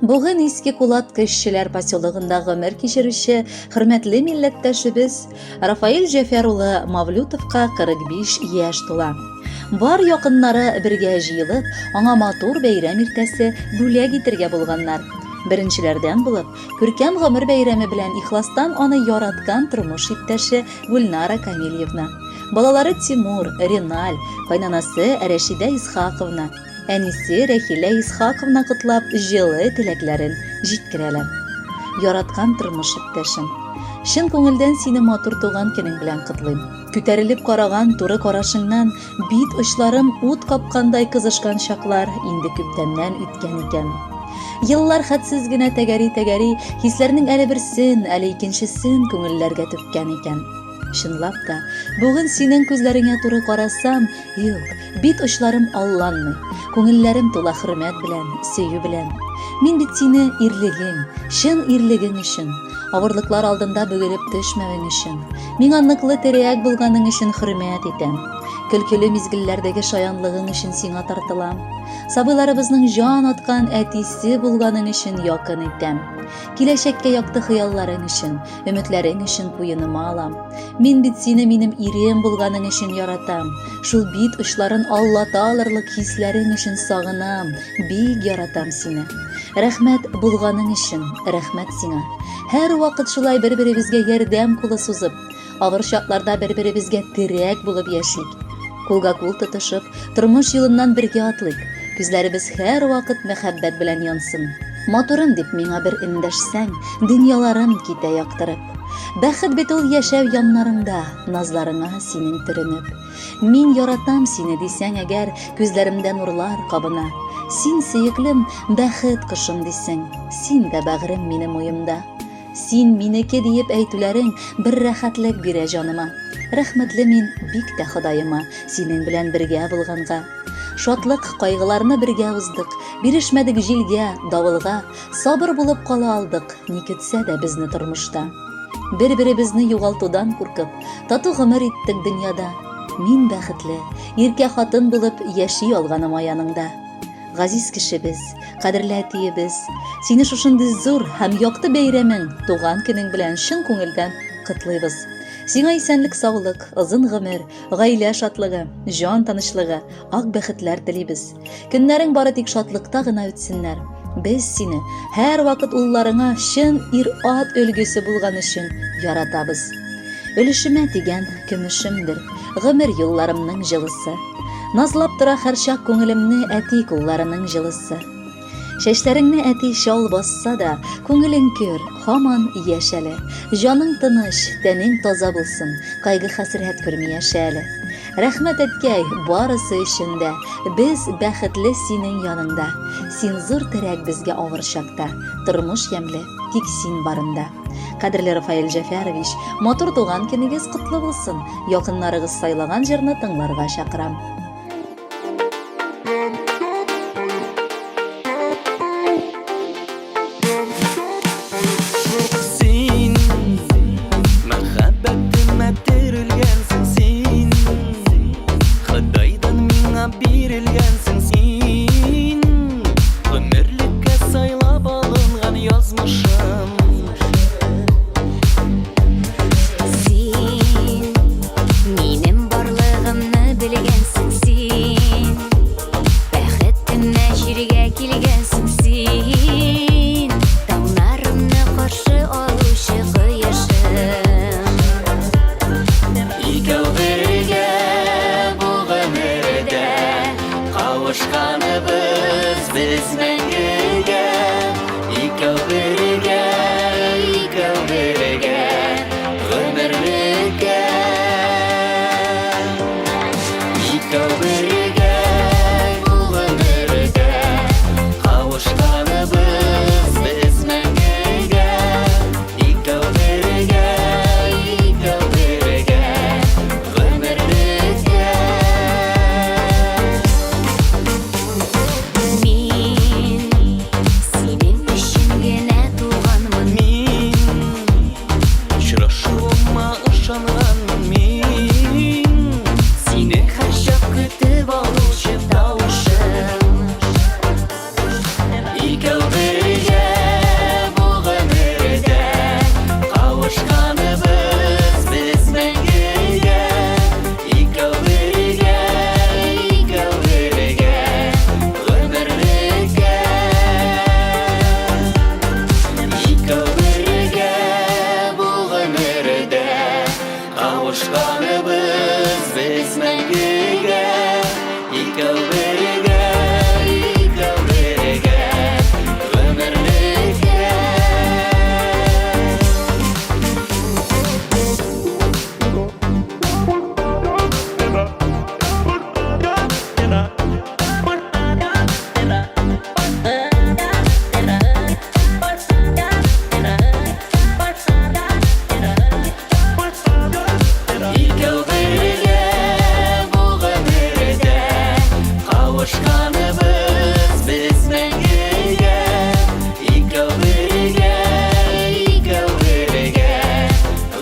Бүген Иске Кулатка эшчеләр поселогында гомер кичерүче хөрмәтле милләттәшебез Рафаэль Җәфәр улы Мавлютовка 45 яшь тула. Бар якыннары бергә җыелып, аңа матур бәйрәм иртәсе бүләк итергә булганнар. Беренчеләрдән булып, күркәм гомер бәйрәме белән ихластан аны яраткан тормыш иптәше Гульнара Камильевна, балалары Тимур, Реналь, кайнанасы Рәшидә Исхаковна, Әнисе Рәхилә Исхаковна котлап, җылы теләкләрен җиткерәләр. Яраткан тормыш иптәшем. Чын күңелдән сине матур туган көнең белән котлыйм. Күтәрелеп караган туры карашыңнан бит очларым ут капкандай кызышкан чаклар инде күптәннән үткән икән. Еллар хәтсез генә тәгәри-тәгәри, хисләрнең әле берсен, әле икенчесен күңелләргә түккән икән. Чынлап та, бүген синең күзләреңә туры карасам, юк, бит очларым алланмый, күңелләрем тула хөрмәт белән, сөю белән. Мин бит сине ирлегең, чын ирлегең өчен, авырлыклар алдында бөгелеп төшмәвең өчен, миңа ныклы терәк булганың өчен хөрмәт итәм. Көлкеле мизгелләрдәге шаянлыгың өчен сиңа тартылам. Сабыйларыбызның җан аткан әтисе булганың өчен якын итәм. Киләчәккә якты хыялларың өчен, Өметләрең өчен куеныма алам. Мин бит сине минем ирем булганың өчен яратам. Шул бит очларын аллата алырлык хисләрең өчен сагынам, бик яратам сине. Рәхмәт булганың өчен, рәхмәт сиңа. Һәрвакыт шулай бер-беребезгә ярдәм кулы сузып, авыр чакларда бер-беребезгә терәк булып яшик. Кулга кул тотышып, тормыш юлыннан бергә атлыйк. Күзләребез һәрвакыт мәхәббәт белән янсын. Матурым дип миңа бер эндәшсәң, дөньяларым китә яктырып. Бәхет бит ул яшәү яннарыңда, назларыңа синең төренеп. Мин яратам сине дисәң әгәр, күзләремдә нурлар кабына. Син, сөеклем, бәхет кошым дисең, син дә бәгърем минем уемда. Син минеке диеп әйтүләрең бер рәхәтлек бирә җаныма. Рәхмәтле мин бик тә Ходаема, синең белән бергә булганга. Шатлык, кайгыларны бергә уздык, бирешмәдек җилгә, давылга, сабыр булып кала алдык, ни көтсә дә безне тормышта. Бер-беребезне югалтудан куркып, тату гомер иттек дөньяда. Мин бәхетле, иркә хатын булып яши алганыма яныңда. Газиз кешебез, кадерле әтиебез, сине шушындый зур һәм якты бәйрәмең, туган көнең белән чын күңелдән котлыйбыз. Сиңа исәнлек-саулык, озын гомер, гаилә шатлыгы, җан тынычлыгы, ак бәхетләр телибез. Көннәрең бары тик шатлыкта гына үтсеннәр. Без сине һәрвакыт улларыңа чын ир-ат өлгесе булган өчен яратабыз. Өлешемә тигән көмешемдер, гомер юлларымның җылысы. Назлап тора һәрчак күңелемне әти кулларының җылысы. Чәчләреңне әти чал басса да, күңелең көр, һаман яшь әле. Җаның тыныч, тәнең таза булсын, кайгы-хәсрәт күрми яшә әле. Рәхмәт, әткәй, барысы өчен дә. Без бәхетле синең яныңда. Син зур терәк безгә авыр чакта. Тормыш ямьле, тик син барында. Кадерле Рафаэль Җәфәрович, матур туган көнегез котлы булсын! Якыннарыгыз сайлаган җырны тыңларга чакырам. Син мәхәббәтемә терелгәнсең син Ходайдан миңа бирелгәнсең син Гомерлеккә сайлап алынган язмышым Син минем барлыгымны белгәнсең син Бәхетемә җиргә килгәнсең син Таңнарымны каршы алучы кояшым Икәү бергә бу гомердә Кавышканыбыз без мәңгегә Икәү бергә, икәү бергә Гомерлеккә Икәү бергә бу гомердә Кавышканыбыз без мәңгегә Икәү бергә, икәү бергә Гомерлеккә Мин. Икәү бергә бу гомердә Кавышканыбыз без мәңгегә. Икәү бергә, икәү бергә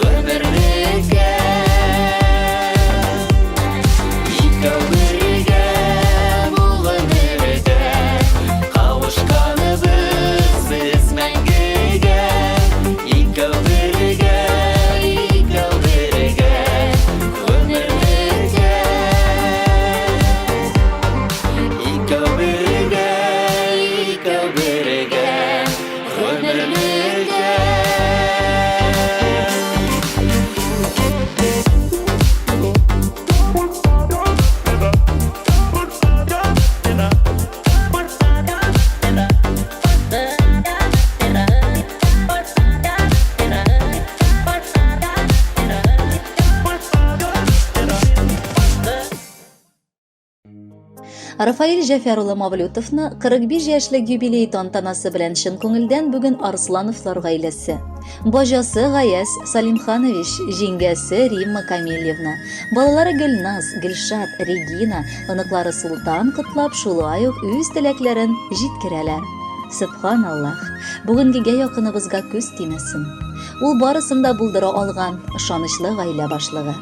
гомерлеккә. Икәү бергә бу гомердә Кавышканыбыз без мәңгегә. Икәү бергә, икәү бергә гомерлеккә. Икәү бергә, икәү бергә гомерлеккә. Рафаэль Җәфәр улы Мавлютовны 45 яшьлек юбилей тантанасы белән чын күңелдән бүген Арслановлар гаиләсе, баҗасы Гаяз Салимханович, җиңгәсе Римма Камильевна, балалары Гөлназ, Гөлшат, Регина, оныклары Султан котлап, шулай ук үз теләкләрен җиткерәләр. Сөбханаллаһ, бүгенгегә якыныбызга күз тимәсен. Ул барысын да булдыра алган, ышанычлы гаилә башлыгы.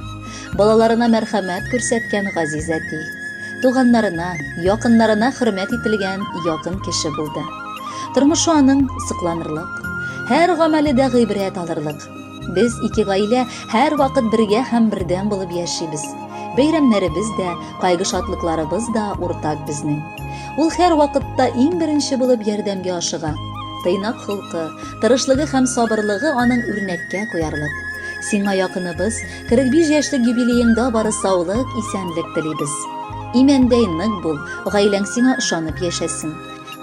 Балаларына мәрхәмәт күрсәткән газиз әти. Туганнарына, якыннарына хөрмәт ителгән якын кеше булды. Тормышы аның сокланырлык. Һәр гамәле дә гыйбрәт алырлык. Без ике гаилә һәрвакыт бергә һәм бердәм булып яшибез. Бәйрәмнәребез дә, кайгы-шатлыкларыбыз да уртак безнең. Ул һәрвакытта иң беренче булып ярдәмгә ашыга. Тыйнак холкы, тырышлыгы һәм сабырлыгы аның үрнәккә куярлык. Сиңа якыныбыз, 45 яшьлек юбилееңда бары саулык, исәнлек телибез. Имәндәй нык бул, гаиләң сиңа ышанып яшәсен.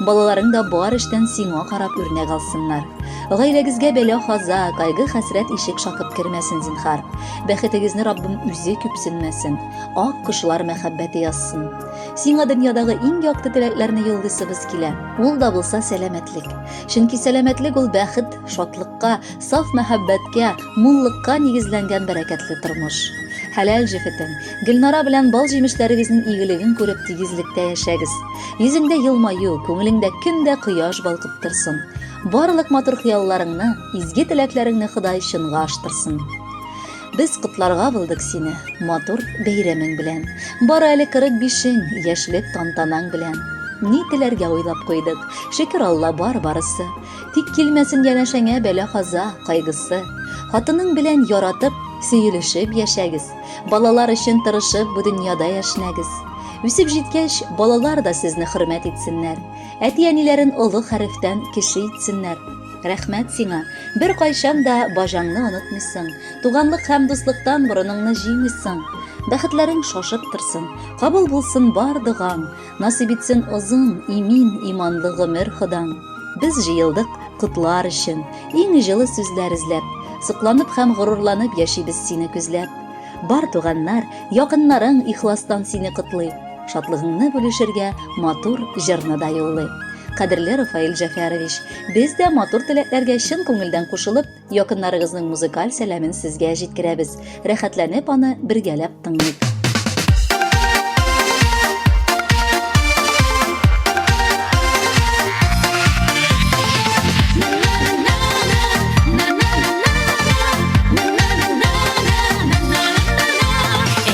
Балаларың да бар эштән сиңа карап үрнәк алсыннар. Гаиләгезгә бәла-каза, кайгы-хәсрәт ишек шакып кермәсен, зинхар. Бәхетегезне Раббым үзе күпсенмәсен. Ак кошлар мәхәббәте язсын. Сиңа дөньядагы иң якты теләкләрне юллыйсыбыз килә. Ул да булса сәламәтлек. Чөнки сәламәтлек ул бәхет, шатлыкка, саф мәхәббәткә, муллыкка нигезләнгән бәрәкәтле тормыш. Хәләл җефетең, Гөлнара белән бал җимешләрегезнең игелеген күреп тигезлектә яшәгез. Йөзеңдә елмаю, күңелеңдә көн дә кояш балкып торсын. Барлык матур хыялларыңны, изге теләкләреңне Ходай чынга аштырсын. Без котларга булдык сине, матур бәйрәмең белән. Бар әле 45-ең, яшьлек тантанаң белән. Ни теләргә уйлап куйдык, шөкер Алла бар барысы. Тик килмәсен янәшәңә бәла-каза, кайгысы. Хатының белән яратып, сөелешеп яшәгез. Балалар өчен тырышып бу дөньяда яшьнәгез. Үсеп җиткәч, балалар да сезне хөрмәт итсеннәр. Әти-әниләрен олы хәрефтән кеше итсеннәр. Рәхмәт сиңа, беркайчан да баҗаңны онытмыйсың, туганлык һәм дуслыктан борыныңны җыймыйсың. Бәхетләрең шашып торсын, кабул булсын бар догаң, насыйп итсен озын, имин, иманлы гомер Ходаң. Без җыелдык котлар өчен, иң җылы сүзләр эзләп, сокланып һәм горурланып яшибез сине күзләп. Бар туганнар, якыннарың ихластан сине котлый, шатлыгыңны бүлешергә матур җырны да юллый. Кадерле Рафаэль Җәфәрович, без дә матур теләкләргә чын күңелдән кушылып, якыннарыгызның музыкаль сәламен сезгә җиткерәбез. Рәхәтләнеп аны бергәләп тыңлыйк.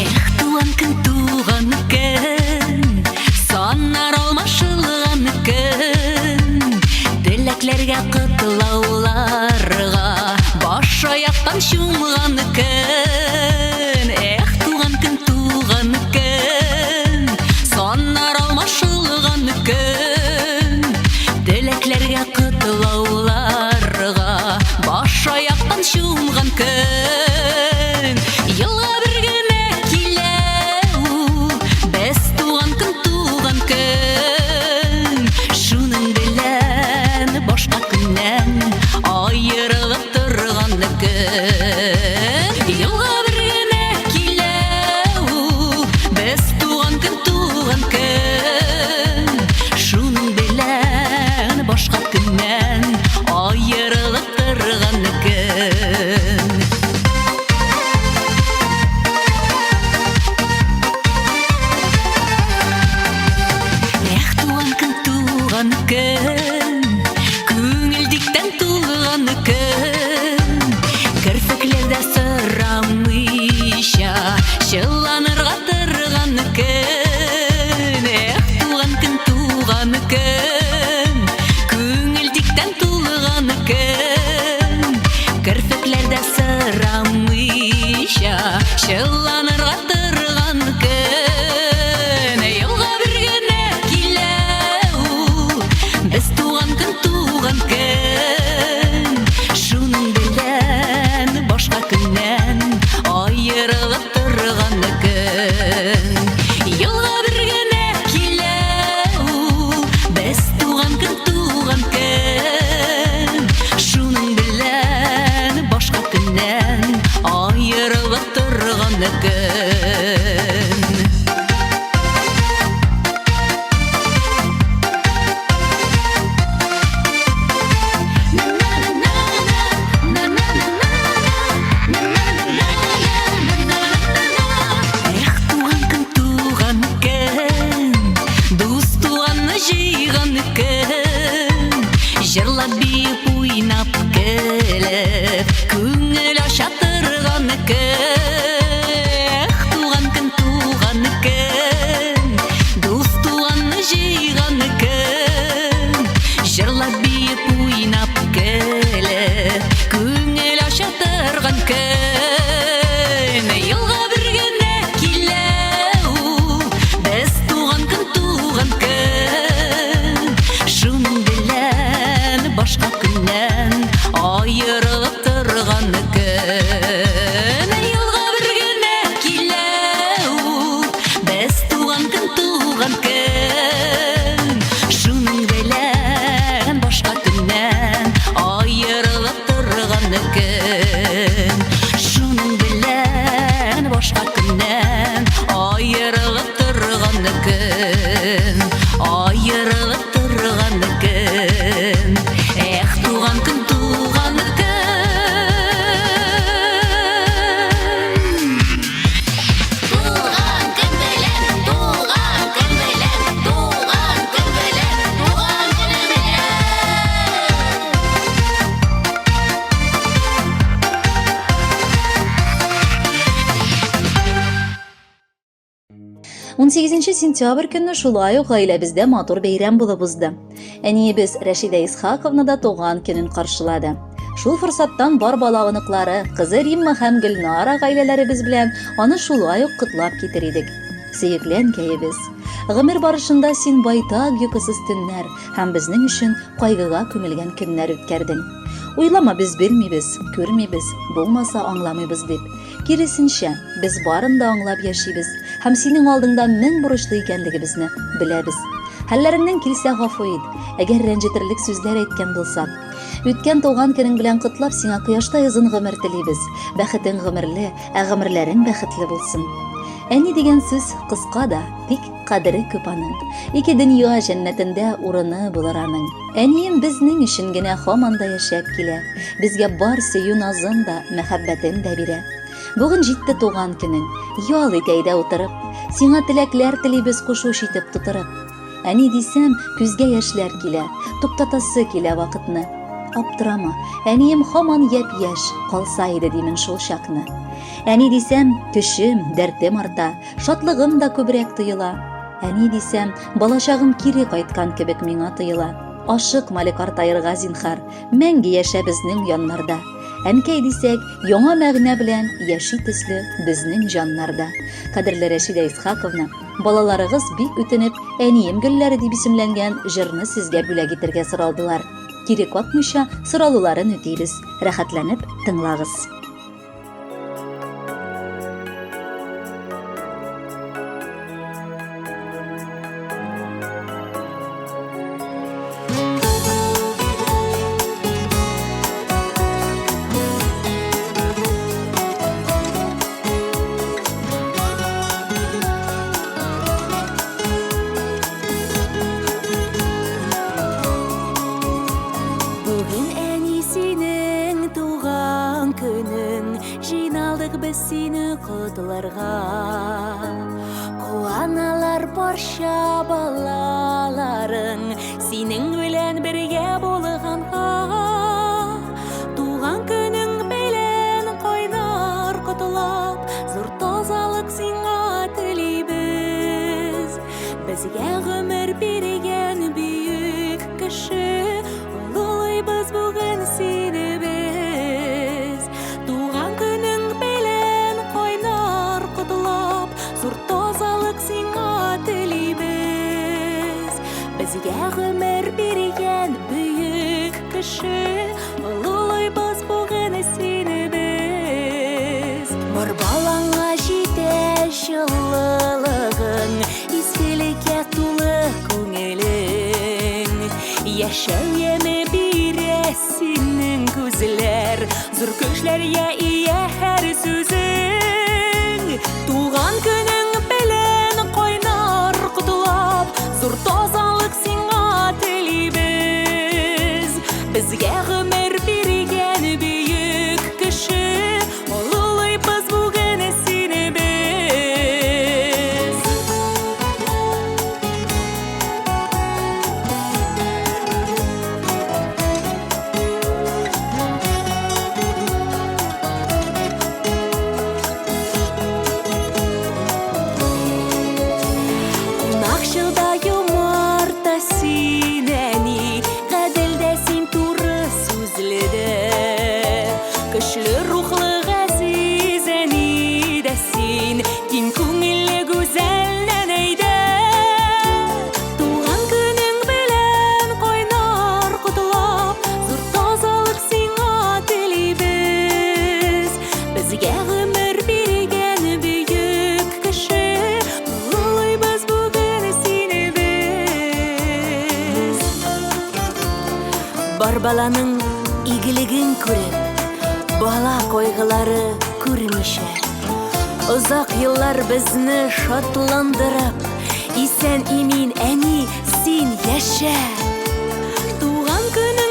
Эх, туган көн, туган көн, саннар алмашылган көн. Теләкләргә котлауларга баш аяктан чумган көн. Эх, туган көн, туган көн, саннар алмашылган көн. Теләкләргә котлауларга баш аяктан чумган көн. Елга бер генә килә ул, без туган көн, туган көн. Шуның белән башка көннән аерылып торган көн. Елга көн, Күңел диктән тулган көн. Керфекләрдә сорамыйча, Чыланырга торган көн. Эх, туган көн, туган көн, Күңел диктән тулган көн. Керфекләрдә сорамыйча, Чыланырга торган көн. Елга бер генә килә ул, Без туган көн, туган көн. Шуның белән башка көннән аерылып торган көн. Елга бер генә килә ул, Без туган көн, туган көн. Шуның белән башка көннән аерылып торган көн. Эх, туган көн, туган көн, дус туганны җыйган көн. Җырлап, биеп, уйнап, көлеп, күңел ача торган көн. Эх, туган көн, туган көн, дус туганны җыйган көн. Җырлап, биеп, уйнап, көлеп, күңел ача торган көн. Елга бер генә килә ул, без туган көн, туган көн. Шуның белән башка көннән аерылып торган көн. Елга бер генә килә ул, без туган көн, туган көн. Шуның белән башка көннән аерылып торган көн. Шуның белән башка көннән аерылып торган көн. Аерылып торган көн. Эх, туган көн, туган көн. Туган көн белән, туган көн белән, туган көн белән, туган көнең белән. 18 сентябрь көнне шулай ук гаиләбездә матур бәйрәм булып узды. Әниебез Рәшидә Исхаковна да туган көнен каршылады. Шул форсаттан бар бала оныклары, кызы Римма һәм Гөлнара гаиләләребез белән аны шулай ук котлап китер идек. Сөекле әнкәебез, гомер барышында син байтак йокысыз төннәр һәм безнең өчен кайгыга күмелгән көннәр үткәрдең. Уйлама, без белмибез, күрмибез, булмаса аңламыйбыз дип. Киресенчә, без барын да аңлап яшибез һәм синең алдыңда мең бурычлы икәнлегебезне беләбез. Хәлләреңнән килсә гафу ит, әгәр рәнҗетерлек сүзләр әйткән булсак. Үткән туган көнең белән котлап сиңа кояштай озын гомер телибез. Бәхетең гомерле, ә гомерләрең бәхетле булсын. Әни дигән сүз кыска да, тик кадере күп аның. Ике дөнья җәннәтендә урыны булыр аның. Әнием безнең өчен генә һаман да яшәп килә. Безгә бар сөю назын да, мәхәббәтен дә бирә. Бүген җитте туган көнең. Ял ит әйдә утырып. Сиңа теләкләр телибез кушуч итеп тутырып. Әни дисәм, күзгә яшьләр килә. Туктатасы килә вакытны. Аптырама, әнием һаман япь-яшь, калса иде димен шул чакны. Әни дисәм, көчем, дәртем арта, шатлыгым да күбрәк тоела. Әни дисәм, балачагым кире кайткан кебек миңа тоела. Ашыкма әле картаерга, зинхар, мәңге яшә безнең яннарда. Әнкәй дисәк, яңа мәгънә белән яши төсле безнең җаннарда. Кадерле Рәшидә Исхаковна, балаларыгыз бик үтенеп, Әнием гөлләре дип исемләнгән җырны сезгә бүләк итәргә соралдылар. Кире какмыйча, соралуларын үтибез. Рәхәтләнеп тыңлагыз. Бүген әни синең туган көнең, Җыйналдык без сине котларга. Куаналар барча балаларың, Синең белән бергә булганга. Туган көнең белән кайнар котлап, зур тазалык сиңа телибез. Безгә гомер биргән бөек кеше, олылыйбыз бүген сине без. Туган көнең белән кайнар котлап, зур тазалык сиңа телибез. Безгә гомер биргән бөек кеше, олылыйбыз бүген сине без. Бар балаңа җитә җылылыгың, изгелеккә тулы күңелең. Яшәү яме бирә синең күзләр, зур көчләргә ия һәр сүзең. Туган көнең белән кайнар котлап, зур тазалык сиңа телибез. Безгә гомер биргән бөек кеше, олылыйбыз бүген сине без. Кунакчыл да юмарт та син, әни, гадел дә син, туры сүзле дә. Көчле рухлы газиз әни дә син, киң күңелле гүзәл нәнәй дә. Туган көнең белән кайнар котлап, зур тазалык сиңа телибез. Безгә гомер биргән бөек кеше, олылыйбыз бүген сине без. Бар баланың игелеген күреп, бала кайгылары күрмичә, озак еллар безне шатландырып, исән имин әни син яшә. Туган көнең